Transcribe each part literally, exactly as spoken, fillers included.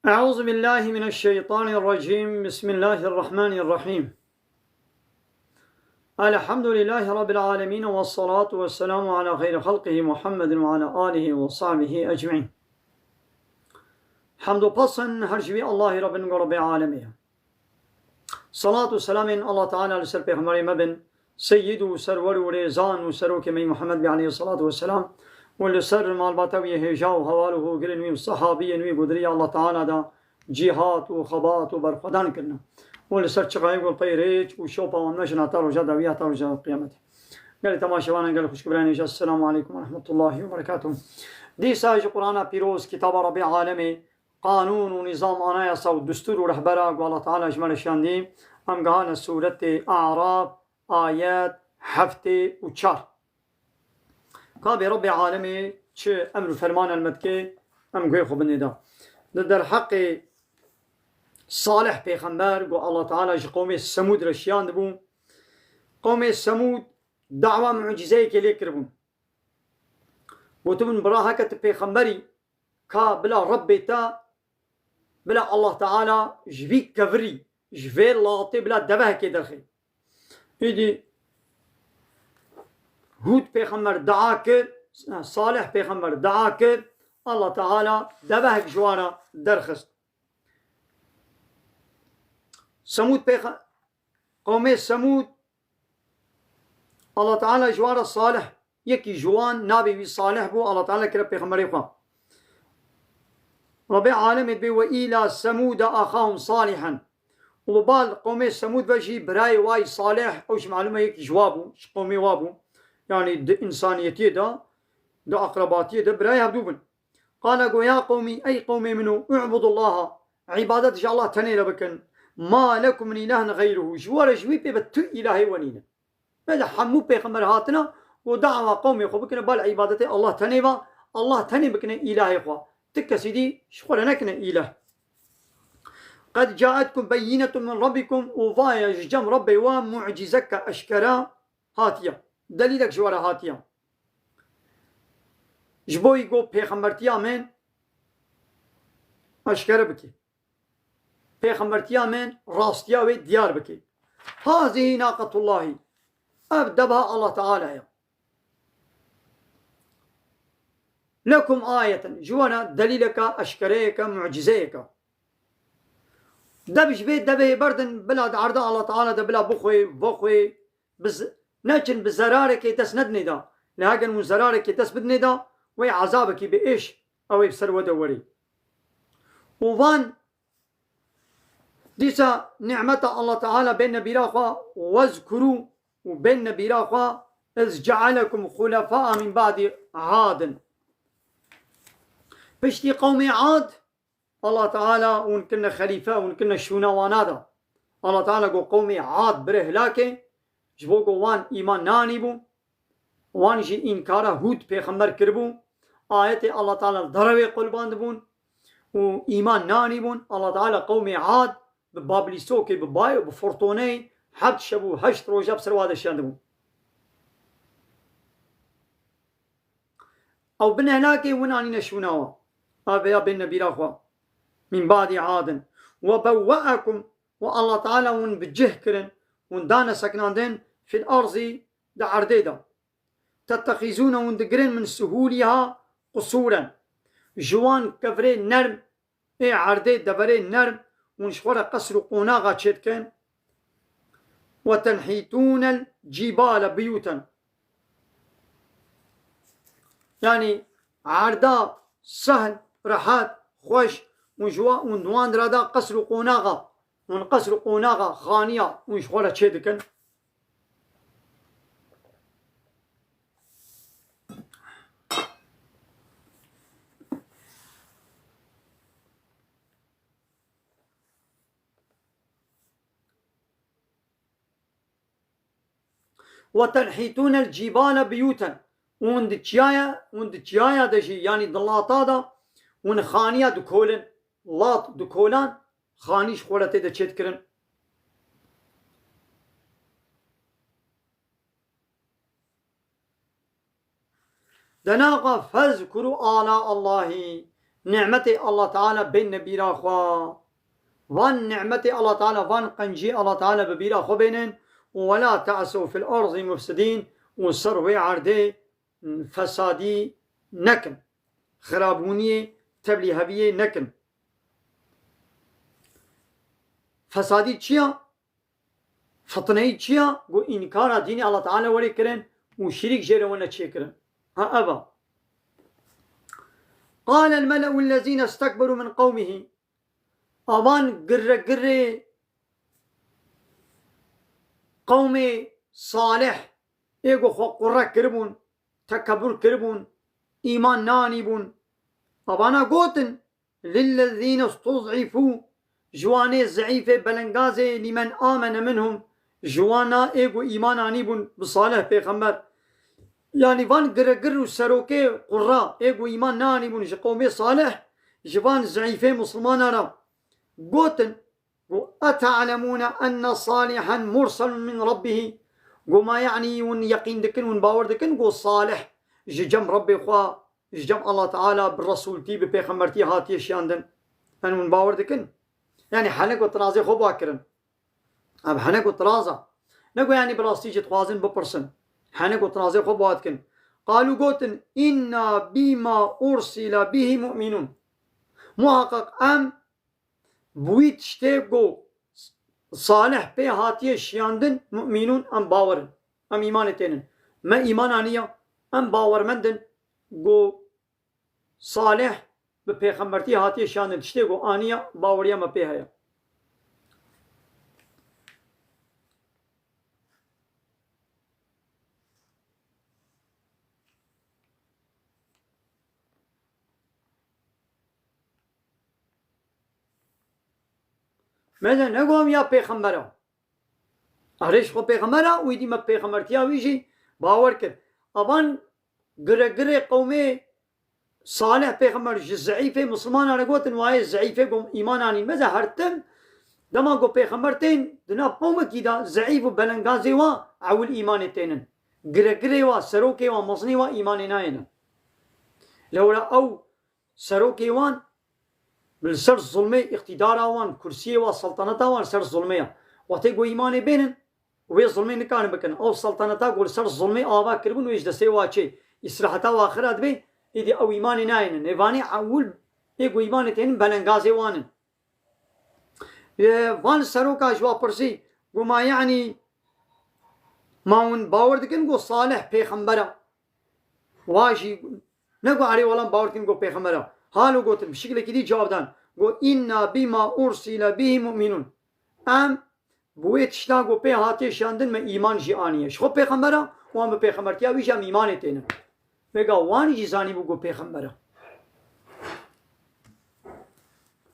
أعوذ بالله من الشيطان الرجيم. بسم الله الرحمن الرحيم. الحمد لله رب العالمين، والصلاة والسلام على خير خلقه محمد وعلى آله وصحبه أجمعين. Hemd û pesn her ji wî Allahî Rabbin ku Rabbê alemê ye. Salat û selamên Allah Teala li ser Pêxemberê me bin, Seyyid û Serwer û Rêzan û Serokê me yî Muhammed bî aleyhissalatu vesselam û li ser malbata wî hêja û heval û hogirên wî û sehabiyên wî ku di riya Allah Teala de cîhat û xebat û berxwedan kirine û li ser çixayê ku pey rêç û şopa wan meşin heta roja dawî heta roja qiyametê. Gelê temaşevanan, gelê xwişk û birayên hêja, Esselamu aleykum ve rahmetullahi ve berekatuhu. Dîsa ji Qur'ana Pîroz, kitaba Rabbê Alemê, qanûn û nîzam, anayasa û destûr û rehbera ku Allah Teala ji me re şandî, em gihane sûretê A'raf, ayet heftê û çar. Ka bê Rabbê Alemê çi emr û ferman helmet ke, em guhê xwe binê de. Di derheqê Salih pêxember ku Allah Teala ji qewmê Semûd re şiyandibû, qewmê Semûd dawa mucîzeyekê lê kiribûn. Gotibûn, bira heke tu pêxemberî, ka bila Rebbê te, bila Allah Teala ji vî kevirî, ji vê latê bila devehekê derxê. Îdî Hûd pêxember dua kir, Salih pêxember dua kir, Allah Teala devehek ji wan re derxist. Semûd pêxe-, qewmê Semûd, Allah Teala ji wan re Salih, yekî ji wan navê wî Salih bû, Allah Teala kire pêxemberê xwe. Rabbê alemê dibê, "Ve îla Semûde axahum Salihen." Û li bal qewmê Semûd ve jî birayê wa yî Salih, ew jî malûm e yekî ji wa bû, ji qewmê wa bû. Yanî di însaniyetiyê de, di aqrebatiyê de birayê hevdû bin. Qala go, ya qewmî, ey qewmê min o, u'budullaha, îbadet ji Allah tenê re bikin. Ma lekum min ilahin xeyruhu, ji we re ji wî pê ve tu îlahê we nîne. Belê hemû pêxember hatine û dawa qewmê xwe bikine, bal îbadetê Allah tenê ve, Allah tenê bikine îlahê xwe. Ti kesî dî ji xwe re nekine îlah. Qed caetkum beyînetun min rabbikum, û vaye ji cem Rebbê we mucîzeke eşkera hatiye. Delîlek ji we re hatiye. Ji bo wî got pêxembertiya min eşkere bike. Pêxembertiya min rastiya wê diyar bike. Hazihî naqetullahî. Ev deva Allah Teala ye. Lekum ayeten. Ji we re delîleke, eşkereyeke, mucîzeyeke. Dev ji vê devê berdin, bila di erda Allah Teala de bila bixwê, vexwê, bi z-, neçin bi zerarekê dest nedinê de. Lê heger hûn zerarekê dest bidinê de, wê ezabekî bi êş ew ê bi ser we de werî. Û van dîsa nimeta Allah Teala bên nebîra xwe, wezkurû, û bên nebîra xwe, iz cealekum xulefaa min ba'di Adin. Piştî qewmê Ad, Allah Teala hûn kirine xelîfe, hûn kirine şûna wana de. Allah Teala got, qewmê Ad bire hilakê, ji bo ku wan îman neanîbû, wan jî înkara Hûd pêxember kiribû, ayetê Allah Teala li derewê qulbandibûn û îman neanîbûn. Allah Teala qewmê Ad bi bablîsokê, bi bayê û bi furtoneyê heft şev û heşt roja bi ser wa de şiyandibû. Ew bin helakê hûn anîne şûna we. A vêya bên nebîra xwe. Min ba'di Adin. Ve bevve'ekum, û Allah Teala hûn bi cih kirin, hûn dane sekinandin, fil arzî, di erdê de. Tettexîzûne, hûn digirin, min suhûliha qusûren. Ji wan kevirê nerm ê erdê, deverê nerm, hûn ji xwe re qesr û qonaxa çêdikin. Ve tenhîtûnel cîbale biyûten. Yanî erda sehl, rehet, xweş, hûn ji wa, hûn di wan dira de qesr û qonaxa, hûn qesr û qonaxa, xaniya, hûn ji xwe re çêdikin. Ve tenhîtûnel cîbale biyûten. Hûn di çiyaya, hûn di çiyaya de jî, yanî di lata de, hûn xaniya dikolin. Lat dikolan, xanî ji xwe re tê de çêdikirin. Dena xwe fezkurû ala Allahî. nîmetê Allah Teala bêne bîra xwe. Van nîmetê Allah Teala, van qencî Allah Teala bi bîra xwe bênin. Û ولا تعثوا في الأرض مفسدين، û ser wê erdê fesadî nekin. Xirabûniyê, tevlîheviyê nekin. Fesadî çi ya? Fitneyî çi ya? Ku înkara dînê Allah Teala werê kirin û şirîk jê re wene çêkirin. Ha, ev a. قال الملأ الذين استكبروا من قومه. Avan girre girrê qewmê Salih, ê ku xwe qurre kiribûn, tekebûr kiribûn, îman neanîbûn. Avana gotin, للذين استضعفوا، ji wanê zeîfê belengazê، لمن آمن منهم، ji wana ê ku îman anîbûn bi Salih pêxember. Yanî van giregir û serokê qurra ê ku îman neanîbûn ji qewmê Salih, ji van zeîfê misilmana re gotin, Got, أتعلمون أن صالحا مرسل من ربه؟ Got, ma yanî hûn yeqîn dikin, hûn bawer dikin, got, Salih ji cem Rebbê xwe, ji cem Allah Teala bi Resûltî, bi pêxembertî hatiye şiyandin. Em hûn bawer dikin? Yanî hene ku tirazê xwe ba kirin. Ev hene ku tiraza. Ne ku yanî bi rastî jî dixwazin bipirsin. Hene ku tirazê xwe ba dikin. Qalû gotin, إنا بما أرسل به مؤمنون. Muhaqqeq em bi wî tiştê ku Salih pê hatiye şiyandin, mu'mînûn, em bawer in. Em îmanê tênin. Me îman aniya, em bawermend in ku Salih bi pêxembertî hatiye şiyandin. Tiştê ku aniya, baweriya me pê heye. Me de negot em ya pêxember e. Erê, ji xwe pêxember e, wî dî me pêxembertiya wî jî bawer kir. Avan giregirê qewmê Salih pêxember ji zeîfê misilmanan re gotin, wayê zeîfê ku îman anîn. Me de her tim dema ku pêxember tên di nav qewmekî de, zeîf û belengazê wa ewil îmanê tênin. Giregirê wa, serokê wa, mezinê wa îmanê nayênin. Lewra ew serokê wan li ser zulmê îqtîdara wan, kursiyê wan, seltaneta wan li ser zulmê ya. Wextê ku îmanê bênin, wê zulmê nikarin bikin. Ew seltaneta ku li ser zulmê ava kiribûn, wê ji destê wa çê. Îsraheta wa xira dibê, êdî ew îmanê nayênin. Ê vanê ewil ê ku îmanê tênin belengazê wan in. Ê, van seroka ji wa pirsî, got, ma yanî ma hûn bawer dikin ku Salih pêxember e? Wa jî ne got, erê, wela em bawer dikin ku pêxember e. Halo gotin, bi şiklekî dî cewab dan. Got, إنا بما أرسل به مؤمنون. Em bi wê tişta ku pê hatiye şandin me îman jî aniye. Ji xwe pêxember e û em bi pêxembertiya wî jî em îmanê tênin. Vêga wan jî zanîbû ku pêxember e.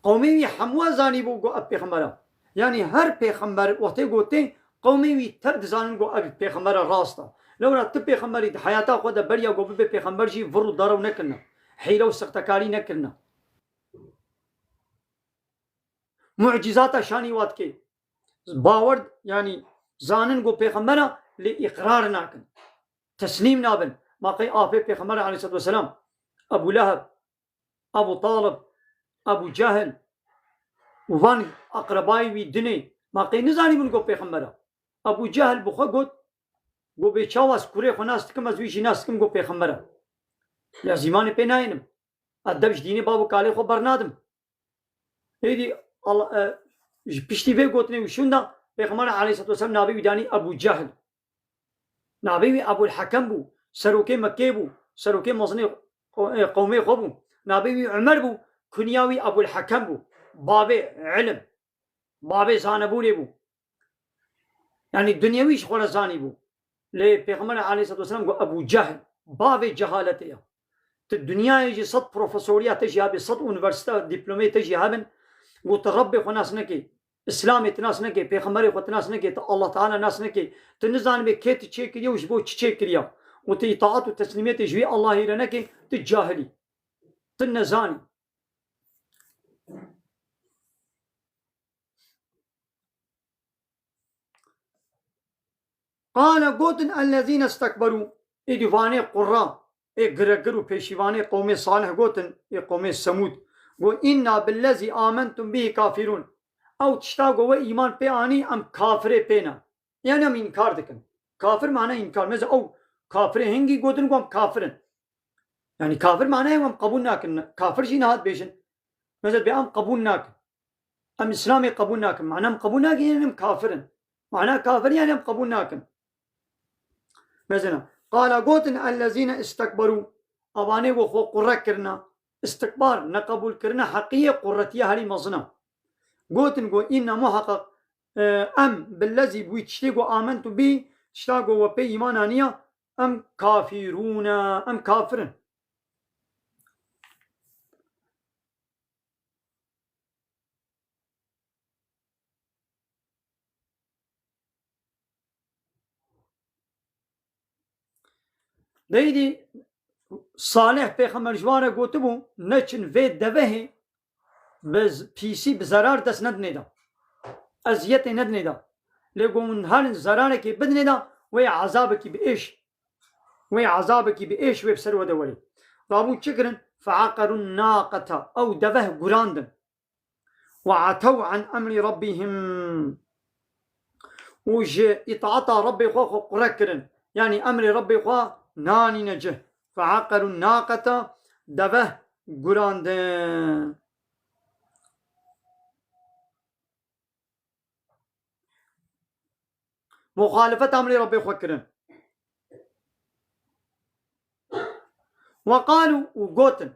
Qewmê wî hemû zanîbû ku ev pêxember e. Yanî her pêxember wextê ku tê, qewmê wî tev dizanin ku ev pêxember e rast e. Lewra tu pêxemberî di heyata xwe de beriya ku bibe pêxember jî vir û darew nekirine. Hîle û sextekarî nekirine. Mucîzata şanî wa dike. Bawer, yanî zanin ku pêxember e, lê îqrar nakin. Teslîm nabin. Ma qey apê pêxember aleyhisselatu vesselam, Ebû Leheb, Ebû Talib, Ebû Cehil û van aqrebayê wî dinê, ma qey nizanîbûn ku pêxember e? Ebû Cehil bi xwe got, got, bê çawa ez kurê xwe nas dikim, ez wî jî nas dikim ku pêxember e. Lê ez îmanê pê nayênim. Ez dev ji dînê bav û kalê xwe bernadim. Êdî Allah, e, ji piştî vê gotinê û şûnda Pêxember aleyhisselatu vesselam navê wî danî Ebû Cehil. Navê wî Ebûl Hekem bû. Serokê Mekkê bû. Serokê mezinê qo-, e, qewmê xwe bû. Navê wî Umer bû. Kunya wî Ebûl Hekem bû. Bavê ilim. Bavê zanebûnê bû. Yanî dinyewî ji xwe re zanîbû. Lê Pêxember aleyhisselatu vesselam got, Ebû Cehl, bavê cehaletê ye. Tu dinyayê jî sed profesoriya te jî hebê, sed unîversîte diplomeyê te jî hebin, got, tu Rebbê xwe nas nekê, Îslamê tu nas nekê, Pêxemberê xwe tu nas nekê, tu Allah Teala nas nekê, tu nizanibê kê tu çêkiriye û ji bo çi çêkiriye û tu îtaat û teslîmiyetê ji wî Allahî re nekê, tu cahil î. Tu nezanî. Qale gotin, ellezîne stekberû, êdî vanê qurra, ê giregir û pêşîvanê qewmê Salih gotin, ê qewmê Semûd, got, "Înna billezî amentum bihî kafirûn." Ew tişta ku we îman pê anî, em kafirê pê ne. Yani em înkar dikin. Kafir mane înkar. Mesela ew kafirê hingî gotin ku em kafir in. Yani kafir mane em qebûl nakin. Kafir jî nehat bêjin. Mesela bê em qebûl nakin. Em Îslamê qebûl nakin. Mane em qebûl nakin, yani em kafir in. Mana kafir yani em qebûl nakin. Mesela, qala gotin ellezîne istekberû, evanê ku xwe qurre kirine, istikbar, neqebûl kirine heqiyê qurretiye herî mezin e. Gotin ku înne muheqeq, e, em billezî bi wî tiştê ku amentu bî, tişta ku we pê îman aniye, em kafirûne, em kafir in. Deydî Salih pêxember ji wan re gotibû, neçin vê devehê bi z-, pîsî, bi zerar dest nedinê de. Eziyetê nedinê de. Lê ku hûn herin zerarekê bidinê de, wê ezabekî bi êş, wê ezabekî bi êş wê bi ser we de werê. Rabûn çi kirin? Feaqerûn naqeta. Ew deveh gurandin. Ve atew an emrî rabbihim. Û ji îtaata Rabbê xwe xwe qure kirin. Yanî emrê Rabbê xwe nanîne cih. Feaqerûn naqeta, deveh gurandin. Muxalefet emrê Rabbê xwe kirin. Ve qalû, û gotin.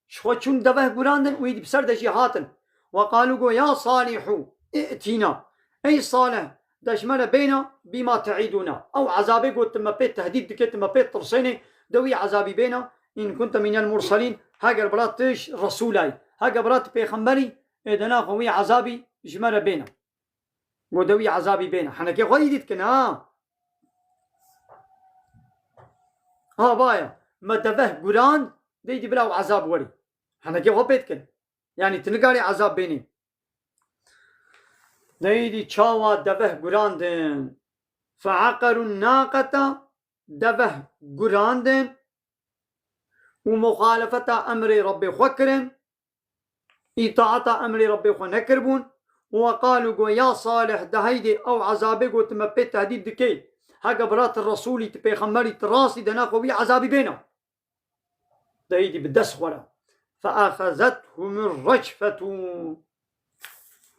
Ji xwe çûn deveh gurandin û êdî bi ser de jî hatin. Ve qalû go, "Ya Salîhû, î'tîna." Ey Salih, de ji me re bêne, bîma te'îdûna. Ew ezabê got, tu me pê tehdîd dikê, tu me pê tirsênê, de wî ezabî bêne. În kunte mînel murselîn, heger bira tu ji resûlayî, heger bira tu pêxemberî, ê de naxwe wî ezabî ji me re bêne. Go de wî ezabî bêne. Henekê xwe îdî dikin, ha. Ha, vaya. Me deveh gurand, deydî bila ew ezab werî. Henekê xwe pê dikin. Yanî tu nikarî ezab bênî. Deydî çawa deveh gurandin. Fe'aqerûn naqeta, deveh gurandin û muxalefeta emrê Rabbê xwe kirin. Îtaeta emrê Rabbê xwe nekiribûn. Û we qalû go, ya Salih, de heydê ew ezabê go tu me pê tehdîd dikey. Heke bira tu resûlî, tu pêxemberî, tu rastî, de naxwe wî ezabî bêne. De heydî bi dest xwe re. Feexezethumur recfetu.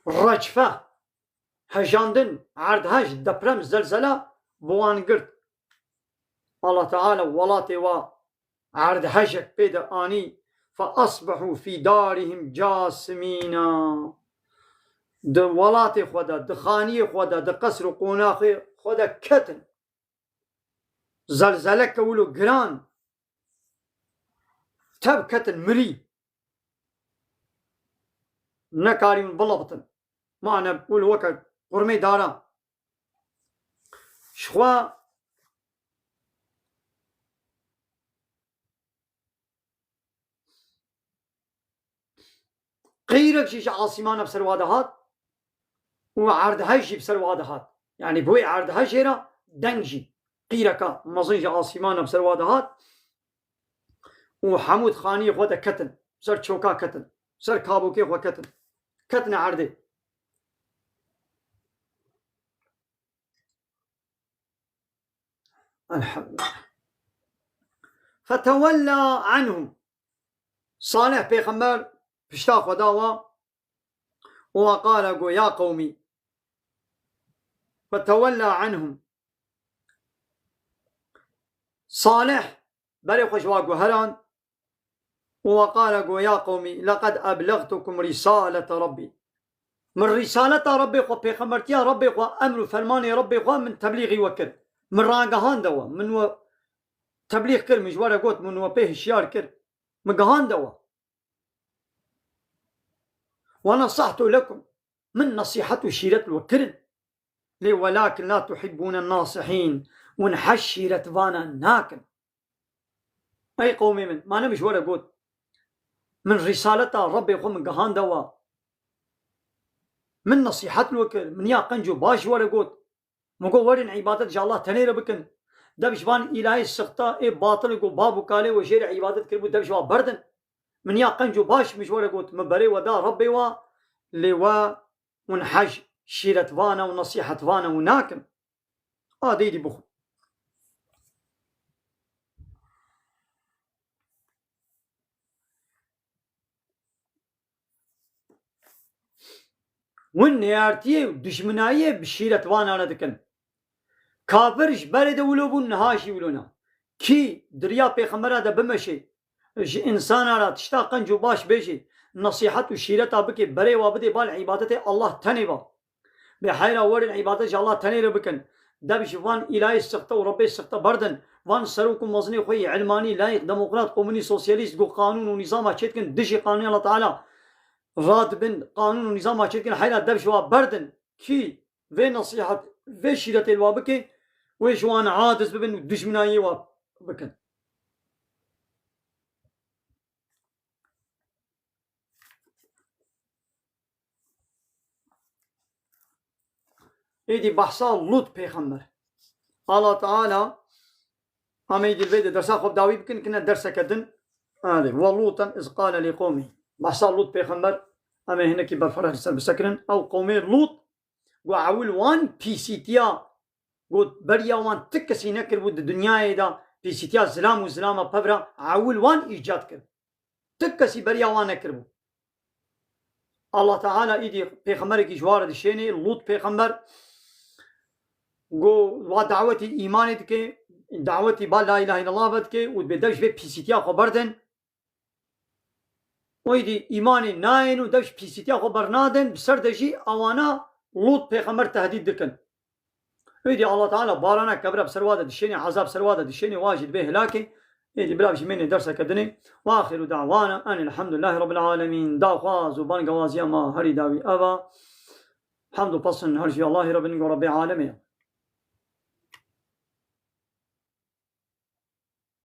Recfe. Hejandin, erdhej, deprem, zelzela bi wan girt. Allah Teala welatê wa erdhejek pê de anî, fe asbehû fî darihim casimîna. Di welatê xwe de, di xaniyê xwe de, di qesr û qonaxê xwe de ketin. Zelzeleke wilo giran. Tev ketin, mirî. Nekarîbûn bilebitin. Mane wilo weke qurmê dara. Ji xwe qîrek jî ji asîmana bi ser wa de hat û erdhej jî bi ser wa de hat. Yanî bi wê erdhejê re deng jî, qîreka mezin ji asîmana bi ser wa de hat û hemû di xaniyê xwe de ketin, ser çoka ketin, ser kabokê xwe ketin. Ketine erdê. Elhamdülillah. Fetewella anhum. Salih pêxember pişta xwe da wa û qala go, ya qewmî. Fetewella anhum. Salih berê xwe ji wa guheran û qala go, ya qewmî, leqed eblegtukum rîsalete Rabbî. Min rîsaleta Rabbê xwe, pêxembertiya Rabbê xwe, emr û fermanê Rabbê xwe min teblîxî we kir. Min ragihande we, min we teblîx kir, min ji we re got, min we pê hişyar kir. Min gihande we. Ve nesahtu lekum. Min nesîhet û şîret li we kirin. Lê welakin la tuhibbûne nasihîn. Hûn hez şîretvana nakin. Ey qewmê min, ma ne min ji we re got. Min rîsaleta Rebbê xwe min gihande we. Min nesîhet li we kir. Min ya qenc û baş ji we re got. Min got, werin îbadet ji Allah tenê re bikin. Dev ji van îlahê sixta ê batil ku bab û kalê we jê re îbadet kiribû, dev ji wa berdin. Min ya qenc û baş min ji we re got, min berê we da Rebbê we, lê we hûn hej şîretvana û nesîhetvana û nakin. A deydî bixwe. Hûn neyartiyê û dijminayiyê bi şîretvanane dikin. Kafir ji berê de wilo bûn, niha jî wilo ne. Kî di riya pêxembera de bimeşê, ji însana re tişta qenc û baş bêjê, nesîhet û şîreta bikê, berê wa bidê bal îbadetê Allah tenê ba. Bê heyra werin îbadet ji Allah tenê re bikin. Dev ji van îlahê sixte û Rebbê sixte berdin. Van serok û mezinê xwe yê ilmanî, layîq, demokrat, komunîst, sosyalîst, ku qanûn û nîzama çêdikin, dijî qanûnê Allah Teala radibin, qanûn û nîzama çêdikin, heyra dev ji wa berdin. Kî vê nesîhet, vê şîretê li wa bike, wê ji wan aciz bibin û dijminayê wa bikin. Êdî behsa Lût pêxember. Allah Teala, em ê êdî li vê de dersa xwe bi dawî bikin, kine derseke din. Alê, وَلُوطًا إِذْ قَالَ لِقَوْمِهِ. Behsa Lût pêxember, em ê hinekî berfireh li ser bisekinin. Ew qewmê Lût, ku ewil wan pîsîtiya, ku beriya wan ti kesî nekiribû di dinyayê de, pîsîtiya zilam û zilama pevra, ewil wan îcat kir. Ti kesî beriya wan nekiribû. Allah Teala îdî pêxemberekî ji wan re dişênê, Lût pêxember, ku wa dawetî îmanê dike, dawetî ba la îlahe îllallah ve dike û dibê dev ji vê pîsîtiya xwe berdin. Û îdî îmanê nayên û dev ji pîsîtiya xwe bernadin, bi ser de jî ewana Lût pêxember tehdît dikin. Êdî Allah Teala barana kevre bi ser wa de dişênê, ezab ser wa de dişênê, wa jî dibê hilakê. Êdî bila jî mênê derseke dinê. وَآخِرُ دَعْوَانَا أَنِ الْحَمْدُ لِلّٰهِ رَبِّ الْعَالَمِينَ. Daxwaz û bangewazîya ma herî dawî ev a. Hemd û pesn her jî Allahî re bin, ku Rebbê alemê ye.